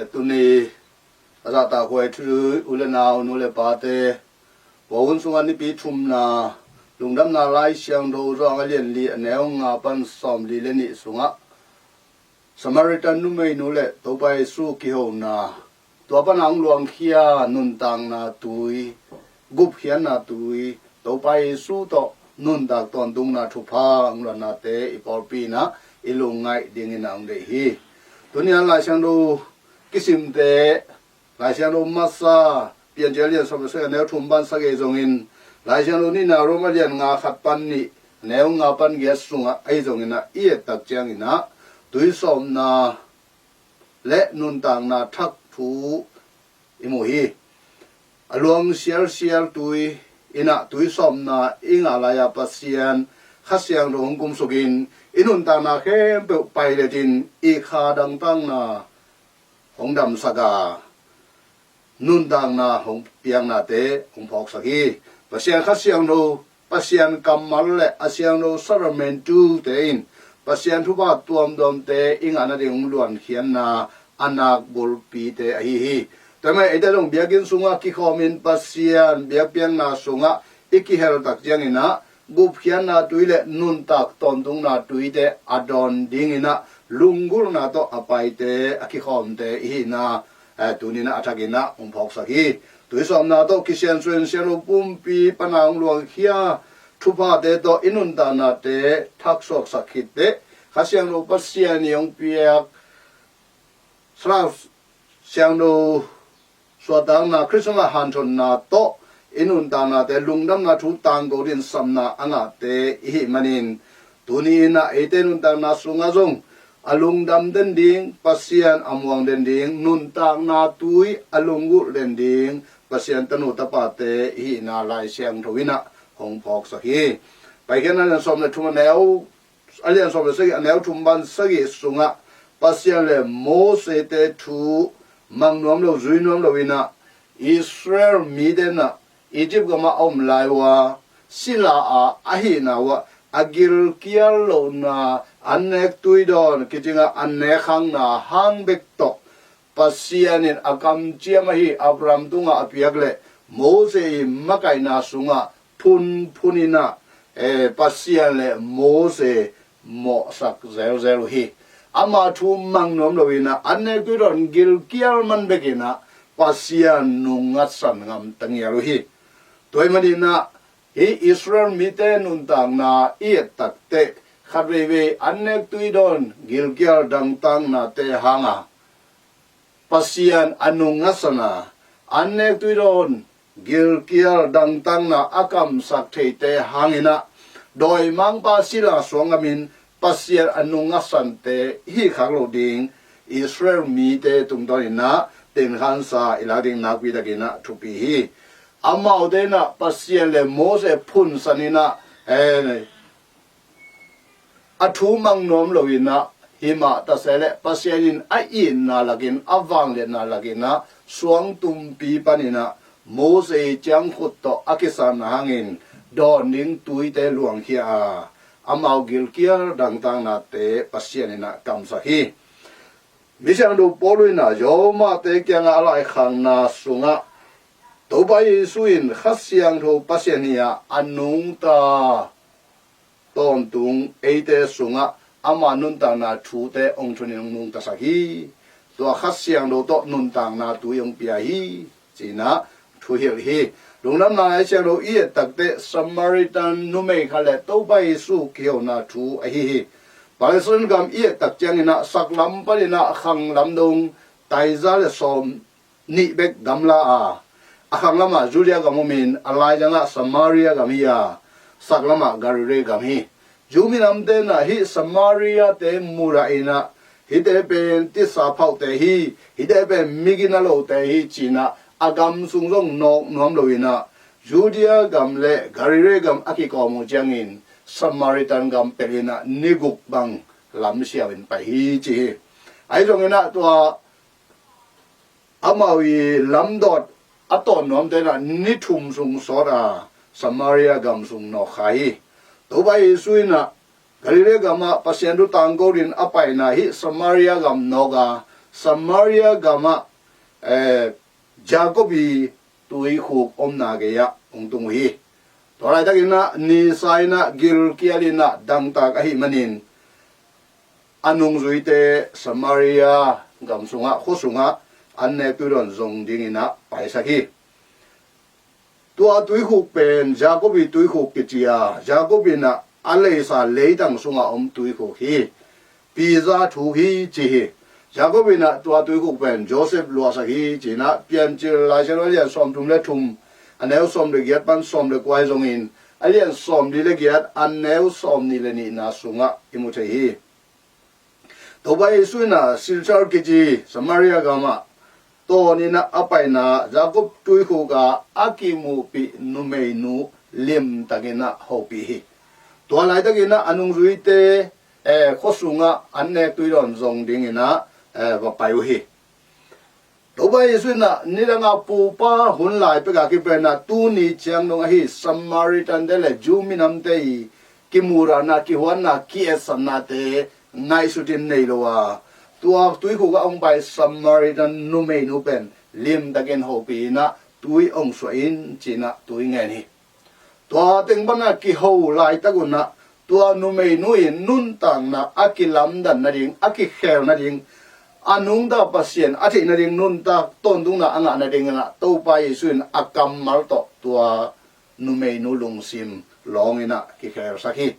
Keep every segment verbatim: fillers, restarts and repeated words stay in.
Tuni a zahtakhuai thu zui u le nau, nu le pate, tua hun sungah nipi thumna, Lungdamna Lai Siangtho Johan a lian li, a neu nga pan sawmli le nih sungah Samaritan numeinu le Topa Jesu kihona, tua pana hong luangkhia nuntakna tui, gupkhiatna tui, Topa Jesu tawh nuntak tawntungna thupha hong luannate i pawlpi inah i lungngaih dingin a hong deih hi. Tuni a Lai Siangtho kisimte, Lai Siangtho masa Piancil a lian sawm le sagih, a neu thum pan sagih zongin, Lai Siangtho nihna Rom a lian nga khat pan nih, a neu nga pan giat sungah ahi zonginah i ettak cianginah tuisawpna le nuntakna thak thu i mu hi. A luang sialsial tui inah tuisawpna i ngah lai-a Pasian Kha Siangtho hong kumsukin i nuntakna khempeuh pailetin i kha dangtakna hong damsak a, nuntakna hong piaknate hong phawksak hi. Pasian Kha Siangtho, Pasian kammal le a siangtho sacramentu-te in Pasian thupha tuamtuamte i ngah nading hong luankhiatna a nak bulpite ahi hi. Tua mah eite zong biakinn sungah kikhawmin Pasian biakpiakna sungah i kiheltak cianginah gupkhiatna tui le nuntak tawntungna tuite a dawn dinginah lunggulhna tawh a paite, a kikhawmte i hihna, eh, tuninah a thakinah hong phawksak hi. Tuisawpna tawh kisiansuin siangtho pumpi pana hong luangkhia thuphate tawh i nuntaknate thaksuaksak khitteh, Kha Siangtho Pasian i hong piak Salak Siangtho suahtakna, Christmas hanthotna tawh i nuntaknate lungdamna thu tangko din sapna a ngahte i hih manin, tuni inah eite nuntakna sungah zong a lungdam den ding, Pasian a muang den ding, nuntakna tui a lunggulh den ding Pasian tanu tapate i hihna Lai Siangtho inah hong phawksak hi. Paikhiatna lian sawm le thum, a neu a lian sawm le sagih, a neu thum pan sagih sungah Pasian le Mosete thu mang nuam lo, zui nuam lo inah Israel mite inah Egypt gamah a om lai uh a, sila a ahihna uh ah a gilkial lohna, an nek tui dawn kicingah an nek khangna hang bek tawh Pasian in a kamciam ahi Abraham tungah a piak le Mose i makaihna sungah phunphun inah, eh, Pasian le Mose mawhsak zelzel uh hi. Ama thu mang nuam lo inah an nek tui dawn gilkial man bek inah Pasian nungngatsan ngam tangial uh hi. Tua ahih maninah hih Israel mite nuntakna i et takteh khat veivei an nek tui dawn gilkial dangtaknate hanga Pasian a nungngatsan a, an nek tui dawn gilkial dangtakna a kamsak theite hanginah dawimangpa sila suang ngamin Pasian a nungngatsante hih khak loh ding Israel mite tungtawninah tenkhansa i lak ding nakpi takinah thupi hi. Amaute inah Pasian le Mose phunsan inah, eh, a thu mang nuam lo inah, himah tase le Pasian in a itna lakin, a vangliatna lakinah suang tumpi paninah Mose i ciangkhut tawh a kisatna hangin dawn ding tuite luangkhia a, amau gilkial dangtaknate Pasian inah kamsak hi. Misiangtho Paul inah Romate kiangah a laikhakna sungah Topa Jesu in Kha Siangtho Pasian hi a, a nungta tawntung eite sungah ama nuntakna thute hong thunin hong nungtasak hi. Tua Kha Siangtho tawh nuntakna tui hong pia hi, cinah thuhilh hi. Lungdamna Lai Siangtho i et takteh Samaritan numei khat le Topa Jesu kihona thu ahi hi. Palestine gam i et tak cianginah saklam paninah khanglam dong taiza le sawm nih bek gamla a, a khanglamah Judea gam omin a laizangah Samaria gam hi a, saklamah Galilee gam hi. Jew minamte inah hih Samaria-te mudah inah hihte pen tisa phauhte hi, hihte pen migina lote hi cinah a gam sung zong nawk nuam lo inah Judea gam le Galilee gam a kikawm uh ciangin Samaritan gam pelh inah ni guk bang lamsiau in pai hi ci hi. Ahi zonginah tua amau i lamdawt a tawn nuamte inah ni thum sung sawt a Samaria gam sung nawk kha hi. Topa Jesu inah Galilee gamah Pasian thu tangko din a paina hih Samaria gam nawk a, Samaria gamah, eh, Jacob i tuikhuk omna gei-ah hong tung uh hi. Tua laitakin ah nisa in ah gilkial in ah dangtak ahih manin a nungzuite Samaria gam sungah, khua sungah an nek tuidawn zong dingin ah paisak hi. Tua tuikhuk pen Jacob i tuikhuk kici a, Jacob in ah a leisa leitang sungah om tuikhuk hi. Pisa thu hi ci hi. Jacob in ah tua tuikhuk pen Joseph luahsak hi ci-in ah Piancil Lai Siangtho a lian sawmthum le thum, a neu sawm le giat pan sawm le kua hi zongin, a lian sawmli le giat, a neu sawmnih le nihna sungah i mu thei hi. Topa Jesu in ah Sychar kici Samaria gamah tawn in ah a paina Jacob tuikhuk ah a kimuhpih numeinu limtakin ah hopih hi. Tua laitakin ah a nungzuite, eh, khua sungah an nek tuidawn zong dingin ah, eh, va pai uh hi. Topa Jesu in ah nidang a pupa hun lai pek a kipan ah tuni ciang dong ahi Samaritan te le Jew minamte i kimurahna, kihuanna, kietsatnate ngaihsut in nei lo a, tua tuikhuk ah hong pai Samaritan numeinu pen limtakin hopih in ah tui hong suah in ci-in ah tui ngen hi. Tua teng pan a kiho laitak un ah tua numeinu in nuntakna a kilamdan nading, a kikhel nading, a nungta Pasian a theih nading nuntak tawntungna a ngah nadingin ah Topa Jesu in a kammal tawh tua numeinu lungsim lawng in ah kikhelsak hi.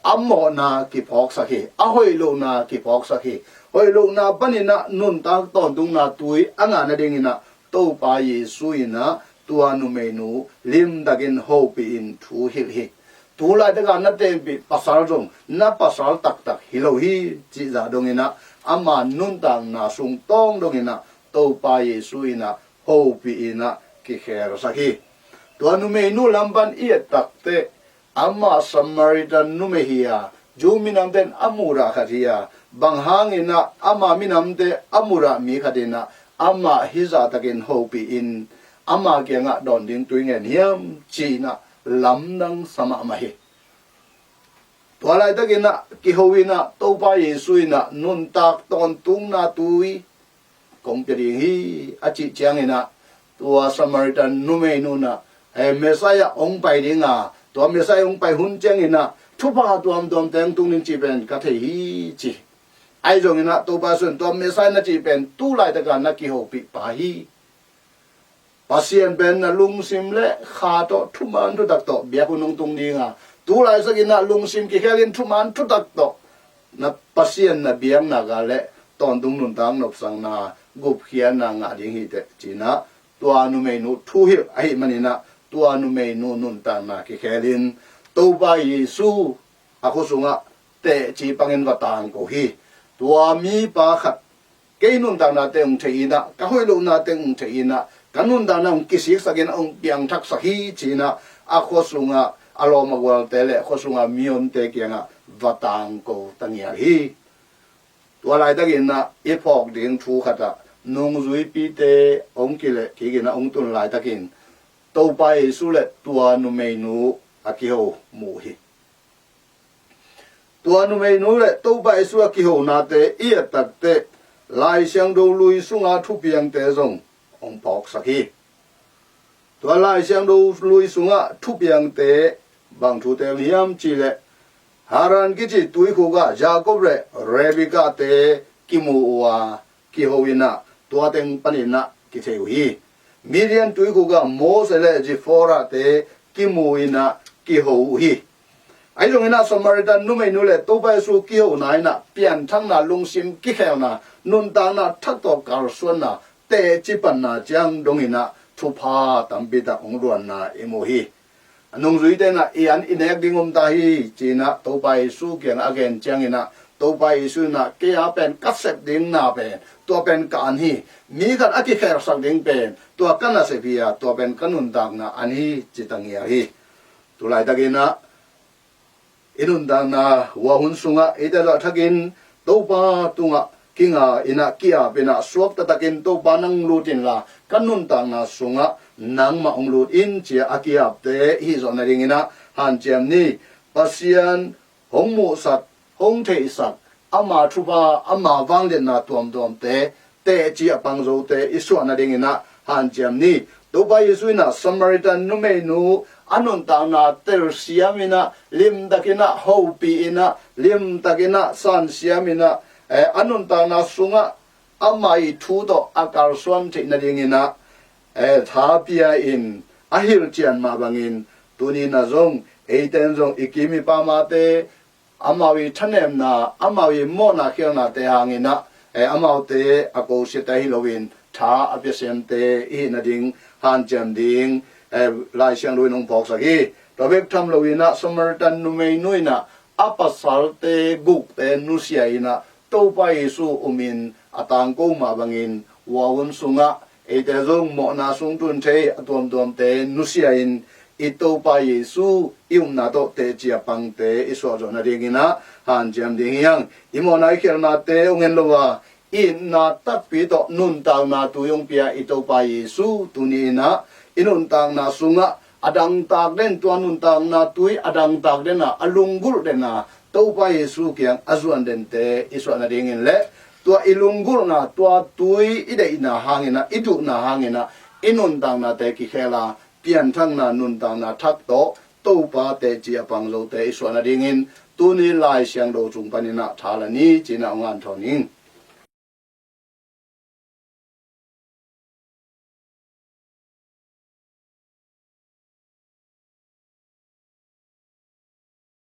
A mawhna kiphawksak hi, a hoih lohna kiphawksak hi. Hoih lohna panin ah nuntak tawntungna tui a ngah nadingin ah Topa Jesu in ah tua numeinu limtakin hopihin thu hilh hi. Tu laitak a na tenpih pasal zong na pasal taktak hi lo hi cih zah dongin ah ama nuntakna sung tawng dongin ah Topa Jesu in ah hopihin ah kikhelsak hi. Tua numeinu lam pan i et takteh, amah Samaritan numei hi a, Jew minamte in a mudah khat hi a, bang hangin ah ama minamte a mudah mi khat in ah amah hizahtakin hopihin ama kiangah dawn ding tui ngen hiam ci-in ah lamdang sa mahmah hi. Tua laitakin ah kiho in ah Topa Jesu in ah nuntak tawntungna tui kong pia ding hi, a cih ciangin ah tua Samaritan numeinu in ah, eh, Messiah hong pai ding a, tua Messiah hong pai hun ciangin ah thupha tuamtuam teng tung ding cih pen ka thei hi ci. Ahi zongin ah Topa Jesu in tua Messiah na cih pen tu laitak a na kihopih pa hi. Pasian pen na lungsim le kha tawh thuman thutak tawh biak hun hong tung ding a, tu laitak in ah lungsim kikhelin thuman thutak tawh na Pasian na biakna ka le tawntung nuntak nopsakna gupkhiatna ngah ding hi teh ci-in ah tua numeinu thuhilh ahih manin ah tua numeinu nuntakna kikhelin Topa Jesu a khua sungah teci pangin va tangko hi. Tua mipa khat kei nuntakna teng hong thei in ah, ka hoih lohna teng hong thei in ah, ka nuntakna hong kisiksakin ah hong piangthaksak hi ci-in ah a khua sungah a lawm a gualte le khua sungah mihonte kiangah va tangko ta ngial hi. Tua laitakin ah i phawk ding thu khat ah nungzuipite hong kileh kikin ah hong tun laitakin Topa Jesu le tua numeinu a kiho mu hi. Tua numeinu le Topa Jesu a kihonate i et takteh Lai Siangtho lui sunga thupiangte zong hong phawksak hi. Tua Lai Siangtho lui sungah thupiangte bang thute hiam cihleh Haran kici tuikhuk ah Jacob le Rebekah te kimu uh a, kiho in ah tua teng panin ah kithei uh hi. Midian tuikhuk ah Moses le Zipporah te kimu in ah kiho uh hi. Ahi zongin ah Samaritan numeinu le Topa Jesu kihona in ah pianthakna, lungsim kikhelna, nuntakna thak tawh kalsuanna, teci panna ciang dongin ah thupha tampi tak hong luanna i mu hi. A nungzuite in ah i an i nek ding om ta hi ci-in ah Topa Jesu kiangah a gen ciangin ah Topa Jesu in ah kei a pen ka sep ding na pen tua pen ka an hi. Mi khat a kikhelsak ding pen tua ka nasep hi a, tua pen ka nuntakna an hi ci ta ngial hi. Tu laitakin ah i nuntakna hua hun sungah eite zah thakin Topa tungah kinga in ah ki-ap in ah suakta takin Topa nang lut inla ka nuntakna sungah nangmah hong lut in ci-a a ki-apte i hih zawh nadingin ah hanciam ni. Pasian hong muhsak, hong theihsak, ama thupha, ama vangliatna tuamtuamte teci a pang zote i suah nadingin ah hanciam ni. Topa Jesu in ah Samaritan numeinu a nuntakna telsiam in ah, limtakin ah hopih in ah, limtakin ah sansiam in ah, eh, a nuntakna sungah amah ii thu tawh a kalsuan theih nadingin ah, eh, tha pia in a hilhcian mah bangin, tuni in ah zong eite in zong i kim i pamte, amau ii thanemna, amau ii mawhna khialhnate hangin ah, eh, amaute a kosiate ahi loin tha a pia semte i hih nading hanciam ding, eh, Lai Siangtho in hong phawksak hi. Tua bek tham loin ah Samaritan numeinu in ah a pasalte gukte nusia in ah Topa Jesu umin a tangko mah bangin, tua hun sungah eite zong mawhna sung tun thei a tuamtuamte nusia in i Topa Jesu i upna tawh teci a pangte i suah zawh nadingin ah hanciam ding hi hang. I mawhna i khialhnate hong en lo a, i itna takpi tawh nuntakna tui hong pia i Topa Jesu tuni in ah i nuntakna sungah a dangtak den, tua nuntakna tui a dangtak den a, a lunggulh den a, Topa Jesu kiang a zuan dente i suah nadingin le tua i lunggulhna, tua tui i deihna hangin ah, i duhna hangin ah i nuntaknate kikhel a, pianthakna nuntakna thak tawh Topa teci a pang zote i suah nadingin tuni Lai Siangtho sung panin ah tha la ni ci-in ah hong hanthawn ing.